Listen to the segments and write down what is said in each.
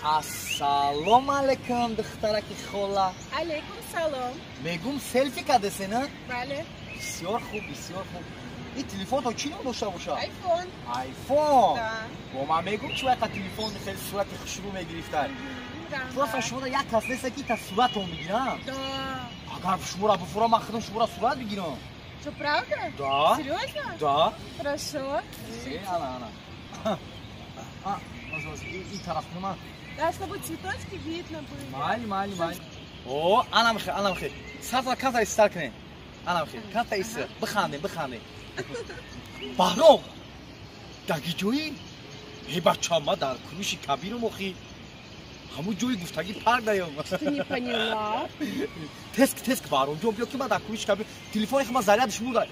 Ассалому алайкум, духтараки хола. Алейкум салом. Мегум селфи кадесе, на? Бале. Бисёр хуб, бисёр хуб. И телефон то чӣ ном дошта боша? Айфон. Айфон. Да. Бо ман мегум чӣ вақт телефон хеле сурати хушрӯ мегирифтад. Просто шумо як кас нест ки та суратон бигирам. Да. Агар шуморо бифурам, ман худам шуморо сурат бигирам. Что, правда? Да. Серьезно? Да. Хорошо. Ана, ана. А, и тараф кунам. Да, чтобы цветочки видно было. Майли, майли, майли. О, анам хе, анам хе. Сата ката истар кунем. Анам хе, ката истар. Бихандем, бихандем. Баҳром, даги ҷои? Э, бача, ма дар Куруши Кабирам охи. Ҳамун ҷои гуфтагӣ парк даём. Ты не поняла? Теск, теск, Баҳромҷон, биё ки ма дар Куруши Кабир. Телефони ма зарядш мурда.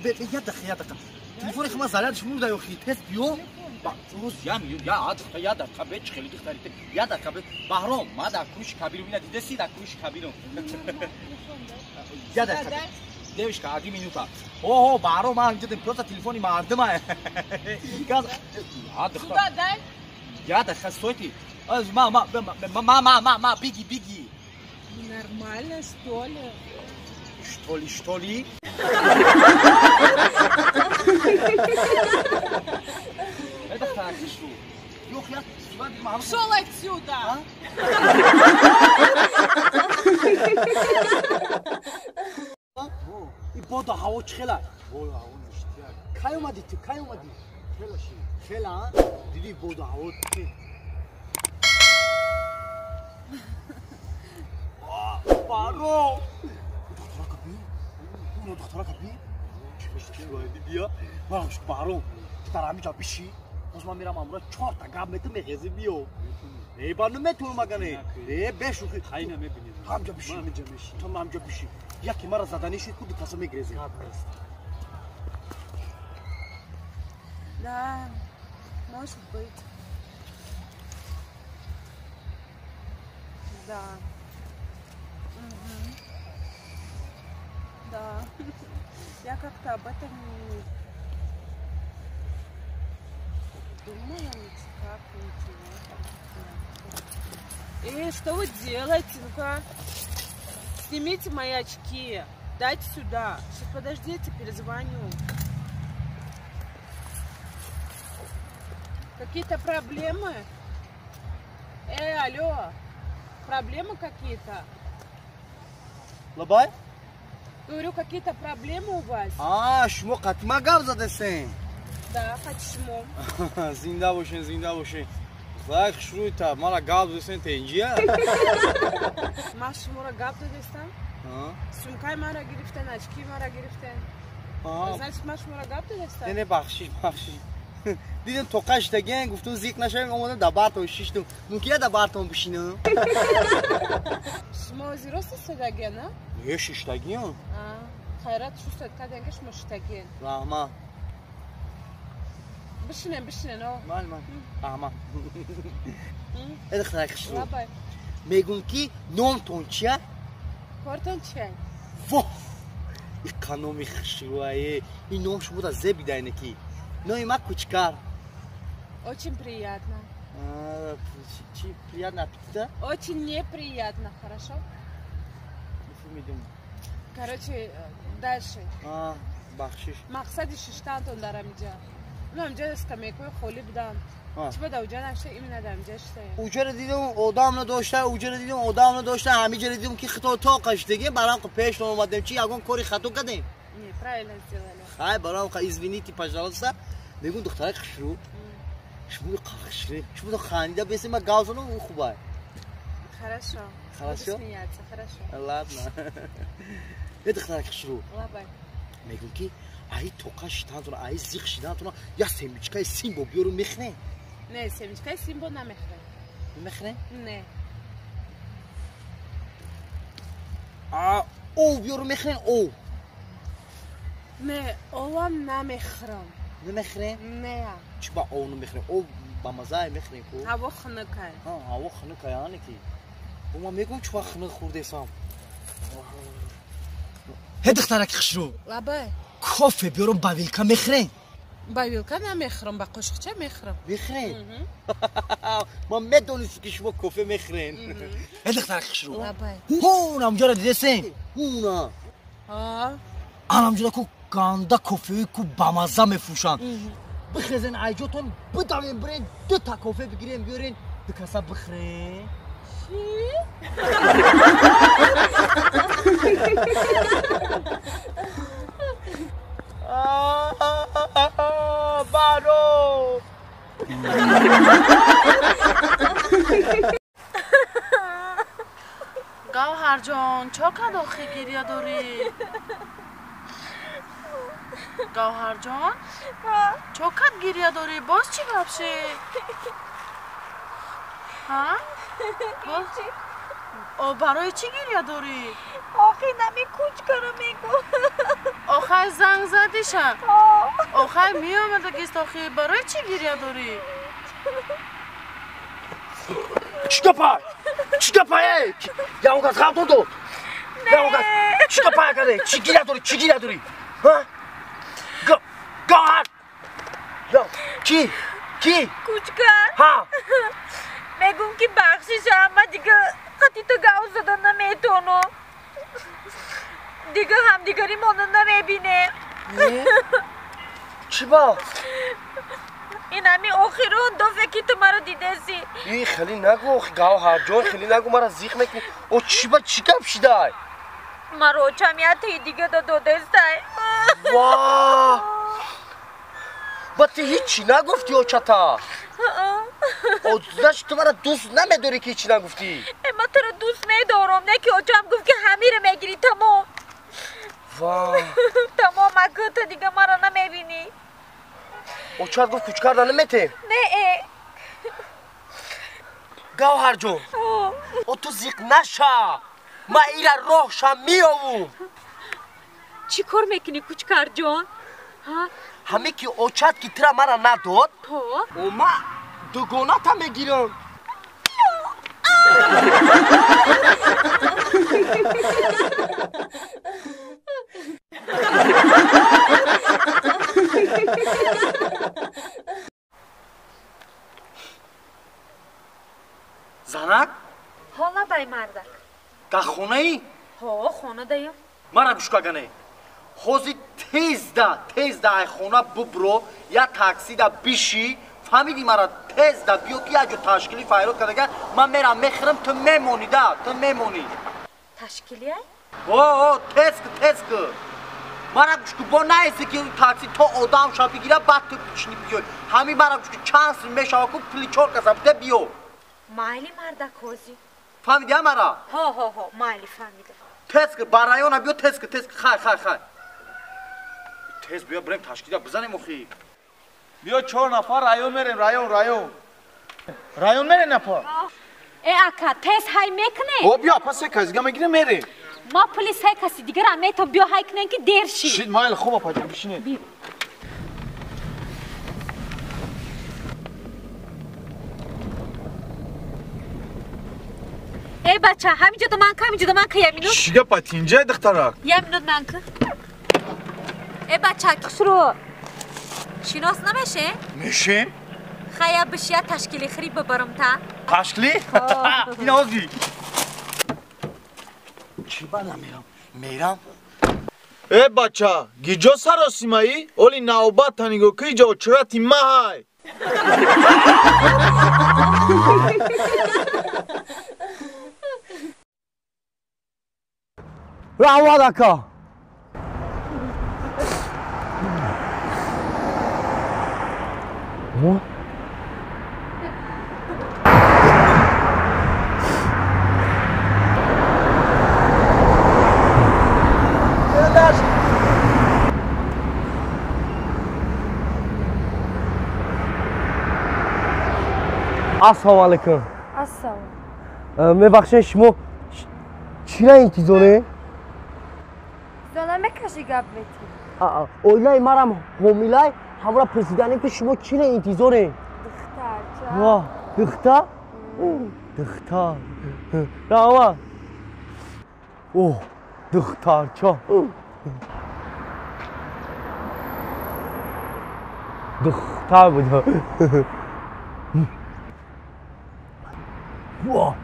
Я дақиқа, я дақиқа. Телефони ма зарядш мурда охи. Тез биё. Я дақиқа, я дақиқа, бе чӣ хеле духтари. Я дақиқа, бе. Баҳром, ма дар Куруши Кабирам, ина дидеси дар Куруши Кабирам. Я дақиқа. Девушка, одну минута. О, Баҳром, ман инҷо просто телефони мардума. Я дақиқа. Сюда дай. Я дақиқа, стойте. Ма, ма, ма, ма, ма, ма, беги, беги. Нормально, что ли? Что ли, что ли? Это так, что? Ёх, я сюда не могу. Шел отсюда! А? И бода ҳаво чӣ хела? Бода ҳаво ништяк. Кай омадӣ ту? Кай омадӣ? Хела ши. Хела, а? Дидӣ бода ҳаво чӣ? Баҳром! Духтарака би? Уно духтарака би? Бия. Баҳром, ту дар ҳамин ҷо бишӣ. Боз ман мерам амра чорта гап метам, мехезӣ биё. Э, ба наметавонам агане. Э, бешухӣ. Хай намебинем. Ҳамҷа бишӣ. Ман ҳаминҷа мешинам. Ту ҳамҷа бишӣ. Яке мара заданӣ шуд, ку ду каса мегрезем. Гап нест. Да, может быть. Да. Угу. Да. Я как-то об этом не думала, никак, ничего. Эй, что вы делаете? Ну-ка, снимите мои очки. Дайте сюда. Сейчас, подождите, перезвоню. Какие-то проблемы? Эй, алло. Проблемы какие-то? Лабай? Говорю, какие-то проблемы у вас? А, шумо қатима гап задесен. Да, почему? Зинда бошен, зинда бошен. Лайк хушрӯй та, мара гап задесен тенҷия. Ман шуморо гап додестам? Сумкаи маро гирифтен, очки маро гирифтен. Значит, ман шуморо гап додестам? Не, не, бахшиш, бахшиш. Дидем тоқа шидаген, гуфтум зиқ нашавем, омадам дар бартон шиштум. Мумкин дар бартон бишинам? Шумо ози рост истодаген, а? Не, шиштагиам. Хайрат шустад кардем ки шумо шиштагиен. Раҳмат. Бишинем, бишинем, о. Мал, мал. Раҳмат. Э, духтарак хушрӯ. Лабай. Мегум ки номтон чия? Кортон чия? Во! Иқа номи хушрӯае. Ин ном шумода зеб бидайне ки. Номи ма Кучкар. Очень приятно. Чи приятно аппетита? Очень неприятно, хорошо? Бифурмидум. Короче, дальше. А, бахшиш. Мақсади шиштантон дар ҳамиҷа. Ну, ҳамиҷа скамейкаҳои холӣ буданд. Чӣ ба дар уҷа нашта, именно дар ҳамиҷа шитаем? Уҷаро дидам, одам надошта, уҷаро дидам, одам надошта, ҳамиҷаро дидам ки хито тоқа шидагем, барам пештон омадем. Чи ягон кори хато кардем? Не, правильно сделали. Хай, барам извините, пожалуйста. Мегӯм духтарак хушрӯ. Шумо хушрӯ. Шумо ханида бесем, ма гап занам, ӯ хубай. Хорошо. Хорошо? Буду смеяться, хорошо. Ладно. Э, духтарак хушрӯ. Лабай. Мегӯм ки ай тоқа шиданатона, ай зиқ шиданатона, я семечкаи Симбо биёру мехӯрем. Не, семечкаи Симбо намехӯрем. Намехӯрем? Не. А, ов биёру мехӯрем, ов. Не, овам намехӯрам. Намехӯрем? Не. Чӣ ба ов намехӯрем? Ов ба маззае мехӯрем ку? Ҳаво хунукай. Ҳаво хунукай, ане ки. Ман мегӯм чӣ вақт хунук хӯрдесам. Ҳе, духтараки хушрӯ. Лабай. Кофе биёрум ба вилка мехӯрем? Ба вилка намехӯрам, ба қошиқча мехӯрам. Мехӯред? Ман медонистам ки шумо кофе мехӯрен. Э духтари хушрӯ. Лабай. Ҳун амҷора дидесен? Ҳуна. Анамҷора ку ганда кофеи ку бамазза мефурӯшанд. Бихезен айҷотон, бидавем бирен, дута кофе бигирем биёрен, ду каса бихӯрем. Чӣ? Баро! Гавҳарҷон, чо кад охи гиря дорӣ? Гавҳарҷон, чо кад гиря дорӣ? Боз чӣ гап шид? Ҳа? Боз барои чӣ гиря дорӣ? Охи нами кучкаро мегӯ. Охай занг задиша? Охай меомадагист охи, барои чӣ гиря дорӣ? Чӣ гапай? Чӣ гапай? Ягон кас ғам дод? Ягон кас чӣ гапай карде? Чӣ гиря дорӣ? Чӣ гиря дорӣ? Ҳа? Гавҳар! Кӣ? Кӣ? Кучкар. Ҳа. Мегӯм ки бахшиша, ма дига қати ту гав зада наметонам. Дига ҳамдигаримонро намебинем. Чӣ ба? Ин ҳами охирон дофе ки ту маро дидеси. И хеле нагӯ, Гавҳарҷон, хеле нагӯ, маро зиқ мекунӣ. О чӣ ба чӣ гап шидай? Маро очам яктаи дига додестай. Ва! Ба ту ҳеҷ чӣ нагуфтӣ очата? Значит, ту маро дӯст намедорӣ ки ҳеҷ чӣ нагуфтӣ? Ман туро дӯст медорам, не ки очам гуфт ки ҳамиро мегирӣ, тамом. Ва! Тамом, ака, ту дига маро намебинӣ. Очат гуфт кучкарда наметем? Не. Гавҳарҷон, о ту зиқ наша. Ман ира роҳша меёвум. Чӣ кор мекунӣ, кучкарҷон? Ҳаме ки очат ки тура мара надод, о ман дугоната мегирам. Занак? Ҳо, лабай мардак. Дар хонаӣ? Ҳо, хонадаям. Мара гӯш кагане. Ҳозир тезда, тезда ай хона бубро, як таксида бишӣ, фаҳмидӣ мара, тезда биё ки як ҷо ташкилӣ файрод кардага, ман мерам мехӯрам, ту мемонӣ да, ту мемонӣ. Ташкилия? Ҳо, ҳо, тез ку, тез ку. Мара гӯш ку, бо наеси ки такси то одам ша бигира, баъд ту бичинӣ биёй. Ҳамин мара гӯш ку, чанд сум мешава ку, пули чор каса биде биё. Майли мардак ҳозир. Фаҳмидӣ а мара? Ҳо, ҳо, ҳо, майли фаҳмидам. Тез ку, ба района биё, тез ку, тез ку, хай, хай, хай. Тез биё, бирем ташкилия бизанем охи. Биё чор нафар район мерем, район, район. Район мерем напа? Э ака, тез ҳай мекунем? О биё, апа се кас дига мегирем мерем. Ма пули се каси дигара метом, биё ҳай кунем ки дер шид. Шид, майли, хуб апаҷон, бишинед. Э бача, ҳаминҷо да ман ка, ҳаминҷо да ман ка, я минут. Чӣ гапа, тинҷай духтарак? Я минут ман ка. Э бача, хушрӯ. Шинос намеше? Мешем. Хая бишия ташкили хри бибарам та. Ташкили? Ин ози. Чӣ ба намерам? Мерам. Э бача, гиҷо саросимаӣ? Оли навбата нигоҳ ки иҷо очирати маҳай. Раҳмат ака. Ассалому алайкум. Ассалом. Мебахшед, шумо чира интизоре? Зона мекаши гап метӣ. Оилаи марам ҳомилай, ҳамра пурсиданем ки шумо чира интизоре? Духтарча. Ва, духтар? Духтар. Раҳмат. Оҳ, духтарча. Духтар буд. Во!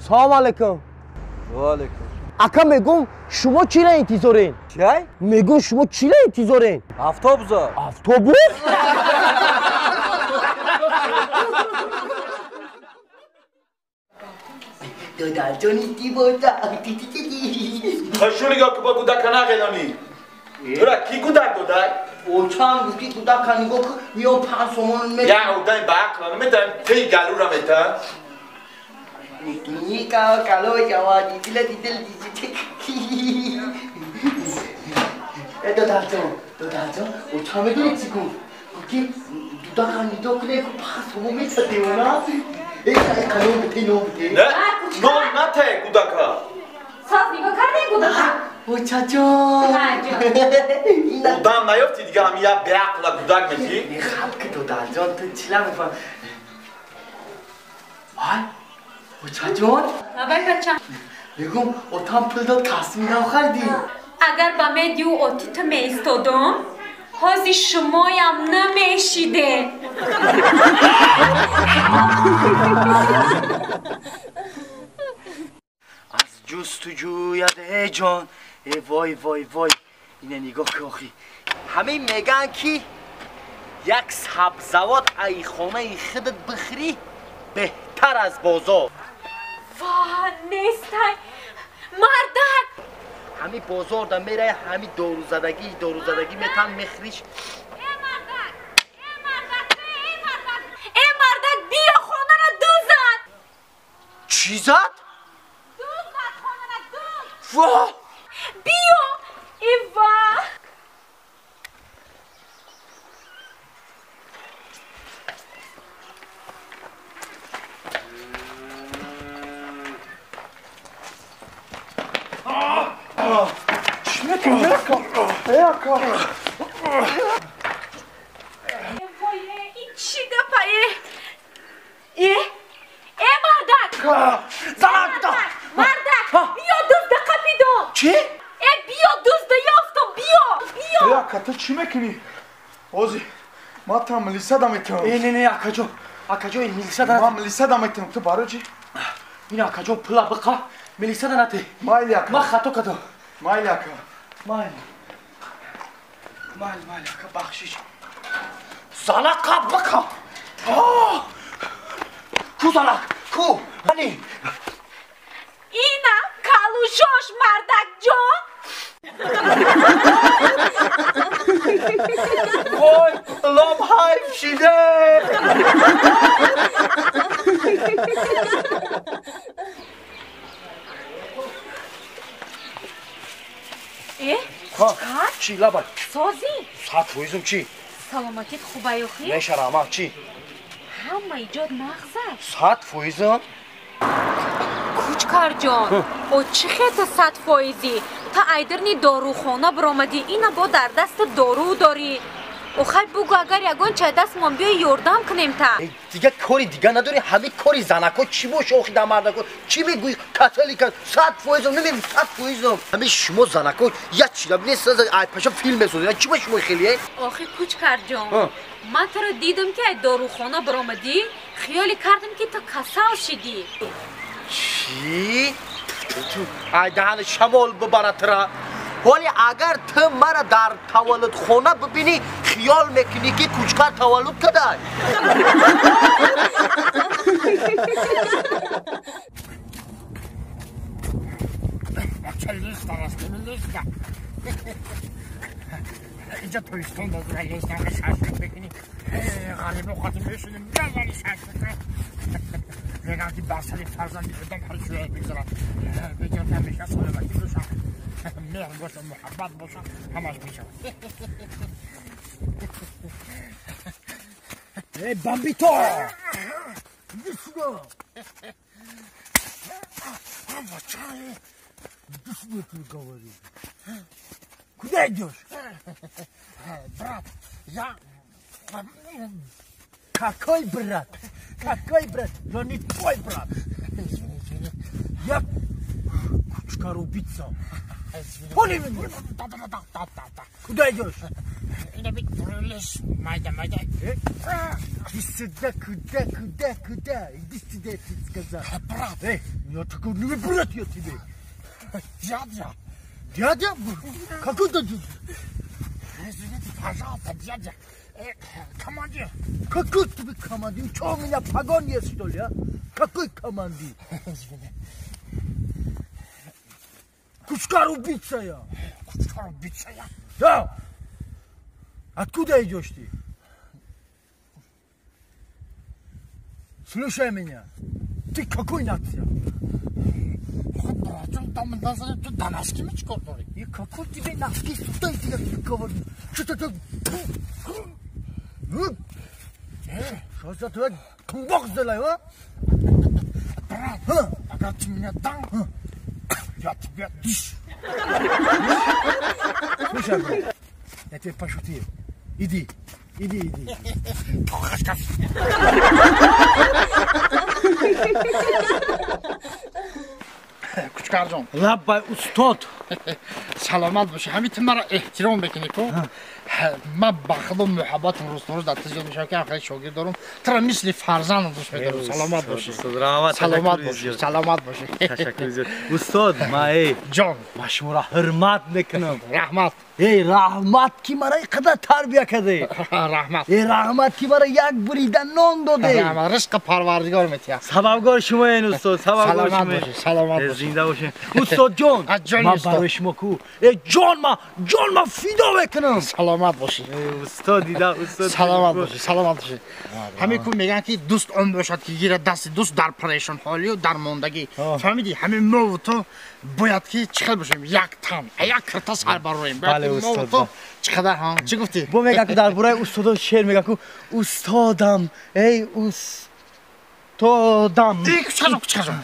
Салом алейкум. Ва алейкум. Ака мегум шумо чира интизорен? Чай? Мегум шумо чира интизорен? Автобуса. Автобус? Хашу нигоҳ ки бо кӯдака нағелонӣ. Тура ки кӯдак додай? Очам гуфт ки кӯдака нигоҳ ки миён 5 сомон ме. Я одами ба ақла наметавонам ти галура метавон. Додарҷон, очам медонӣ чӣ гуфт? Гуфт ки кӯдака нигоҳ кунед, 5 сомон метавад девона. Не, нон нате кӯдака. Соз нигоҳ кардем кӯдака? Очаҷон. Одам наёфти дига ҳами як беақла кӯдак метӣ? Мехаб ки додарҷон, ту чила мефаҳм. Вай, очаҷон. Вай бачам. Мегум, отам пул дод, касми нав харидӣ. Агар ба медиу оти ту меистодум, ҳози шумоям намешиде. Аз ҷустуҷӯяд э ҷон, э вой вой вой, ина нигоҳ ки охи. Ҳамин мегӯянд ки як сабзавот ай хонаи худат бихӯрӣ беҳтар аз бозор. Ва нестай мардак. Ҳами бозор да мерай, ҳами дорузадагӣ метан мехӯриш. Э мардак, э мардак, э мардак, э мардак, биё хонаро дузад. Чӣ зад? Дузад хонаро, дуз. Ва! Биё, э ва. Чӣ гапае? Э? Э мардак! Мардак! Биё дузда қапидом! Чӣ? Э биё дузда ёфтам, биё! Биё! Э ака, ту чӣ мекунӣ? Ози, ман тра милисада метавонам. Э не не акаҷон, акаҷон милисада. Ман милисада метавонам, ту барои чӣ? Ин акаҷон пула биқа, милисада нате. Майли ака. Ман хато кардам. Майли ака. Майли. Майли, майли ака, бахшиш. Занака бака. Ку занак, ку. Ани. Ина калушош мардакҷон. Вой, лом ҳайф шиде. Э? Кучкар? Чӣ лабай? Созӣ? 100% чӣ? Саломатит хубай охи? Мешарама, чӣ? Ҳама иҷод нағзад. 100%? Кучкарҷон, о чӣ хета 100%? Та айдирни дорухона биромадӣ, ина бо дар даста дору дорӣ. Охай бугу агар ягон чай дастмон биё ёрдам кунем та. Дига кори дига надорӣ, ҳами кори занако чӣ боша охи да мардако? Чӣ мегӯӣ? Касали кас 100% намегӯ 100%. Ҳами шумо занако як чира нест, ай паша филм месозед. Чӣ ба шумо хеле? Охи Кучкарҷон, ман туро дидам ки ай дорухона биромадӣ, хиёле кардам ки ту касал шидӣ. Чӣ? Ай даҳани шамол бибарад тура. Ҳоле агар ту мара дар таваллудхона бибинӣ, хиёл мекунӣ ки Кучкар таваллуд кардай. اینجا تویستون داد لیستان شاشک بکنی غریب خاطر میشونیم بیازانی شاشک میگم که بسری فرزندی بدم هر شوی بگذارم بگم همیشه سلامتی باشم مهر باشم محبت باشم همش میشم. ای بامبیتو иди сюда. Иди сюда, я тебе говорю. Куда идешь? Брат, я... Какой брат? Какой брат? Я не твой брат. Извини. Я кучкар убийца. Понял меня? Да. Куда идешь? Майда. Иди сюда, куда? Иди сюда, я тебе сказал. Брат. Я такой, не брат я тебе. Дядя. Дядя? Какой дядя? Извините, пожалуйста, дядя. Командир. Какой тебе командир? Что, у меня погон есть, что ли, а? Какой командир? Извини. Кучкар убийца я. Кучкар убийца я? Да. Откуда идешь ты? Слушай меня. Ты какой нация? И какой тебе носки сюда, я тебе говорю? Что ты? Что за твой кумбок сделай, а? Брат, пока ты меня дал, я тебя дыш. Слушай, брат, я тебе пошутил. Иди. Кучкарҷон. Лаббай устод. Саломат бошӣ. Ҳамин ту маро эҳтиром мекунӣ ку? Ман ба худо муҳаббатам рӯз то рӯз дар ту зиёд мешавад, ки хеле шогирд дорам. Туро мисли фарзандам дӯст медорам. Саломат бошӣ. Саломат бошӣ. Саломат бошӣ. Ташаккур зиёд. Устод, ма ҷон, ман шуморо ҳурмат мекунам. Раҳмат. Эй, раҳмат ки маро ин қадар тарбия кардед. Раҳмат. Эй, раҳмат ки маро як бурида нон додед. Раҳмат. Ризқи парвардигор метиҳад. Сабабгори шумоен устод, сабабгори шумо. Саломат бошӣ. Саломат бошӣ. Зинда бошед. Устод ҷон, ман барои шумо ку? Эй ҷон, ма фидо мекунам. Саломат бошӣ. Устод дида, устод. Саломат бошӣ, саломат бошӣ. Ҳамин ку мегӯянд ки дӯст он бошад ки гирад дасти дӯст дар парешонҳолию дар мондагӣ. Фаҳмидӣ? Ҳамин мову ту бояд ки чӣ хел бошем? Як тан, як кирта сар бароем. Бале устод. Чӣ қадар ҳа? Чӣ гуфтӣ? Бо мегӯянд ку дар бораи устодон шеър мегӯянд ку устодам, эй устодам. Эй, кучкаҷон, кучкаҷон.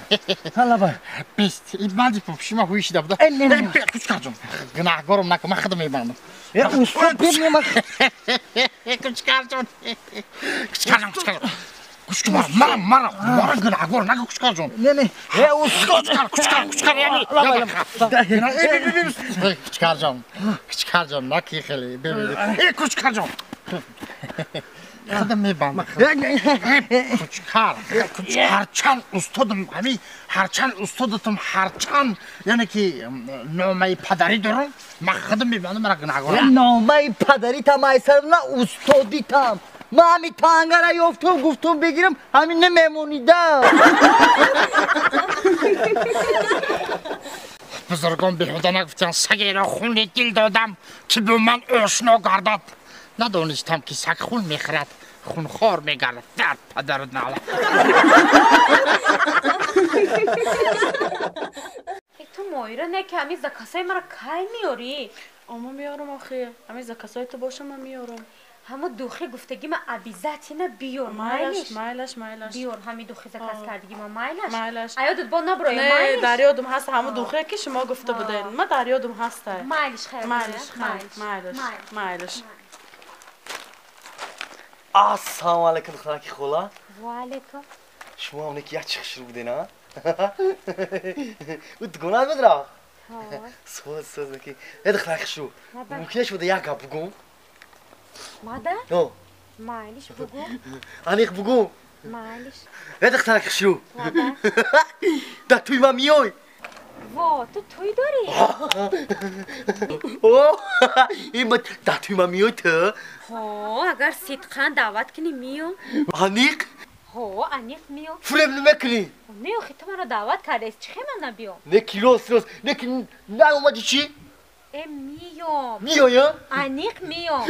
Ҳалабай. Бест, ин банди пӯшима ҳуишида буда. Не. Кучкаҷон, гунаҳгорам накун, ман худам мебандам. Э, устод, бибин ман. Кучкаҷон. Кучкаҷон, кучкаҷон. Кучкар, мара, мара гунаҳгор накун, кучкарҷон. Не. Э, устод, кучкар, кучкар, яъне. Кучкарҷон, кучкарҷон, наки хеле. Э, кучкарҷон. Худам мебандам. Кучкар, ҳарчанд устодам, ҳамин ҳарчанд устодатам, ҳарчанд яъне ки номаи падарӣ дорам, ман худам мебандам, мара гунаҳгор. Номаи падаритам айсарам, на устодитам. Ман ҳамин тангара ёфтум, гуфтум бигирам, ҳамин намемонидам. Бузургон беҳуда нагуфтанд, сагеро хуни дил додам, ки бо ман ошно гардад. Надонистам ки саг хун мехӯрад, хунхор мегардад. Дар падару нала. Ту моира не ки ҳамин закасои маро кай меёрӣ? Ома меёрам охи. Ҳамин закасои ту боша ман меёрам. Ҳамо духи гуфтагӣ ма обязательно биёр. Майлаш, майлаш, майлаш. Биёр ҳамин духи заказ кардагӣ ма майлаш. Майлаш. Аёдат бо наброя майлаш. Не, дар ёдум ҳаст ҳамо духе ки шумо гуфта будед. Ма дар ёдум ҳаста. Майлаш хайр. Майлаш, майлаш, майлаш. Ассалому алайкум духтараки хола. Ва алайкум. Шумо ҳам неки як чиқшир будед, а? Ӯ дугона буд рафт? Соз, соз неки. Э духтараки шу. Мумкин шуда як гап бугум? Мада? О. Майлиш бугум. Аниқ бугум. Майлиш. Э духтараки шу. Да туй ма миёй. Во, ту туй дорӣ? О, ин да туй ма миёй ту? Ҳо, агар сидқан даъват кунӣ миём. Аниқ? Ҳо, аниқ миём. Фуреб намекунӣ? Не, охи ту маро даъват кардаӣ, чӣ хел ман набиём? Не ки рост, рост, не ки наомадӣ чӣ? Э, миём. Миёй, а? Аниқ миём.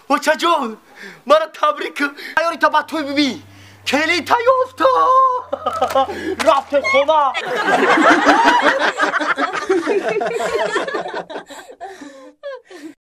Очаҷон, маро табрик кун. Аёри та ба туй бибӣ. Келита ёфта. Рафтем хона.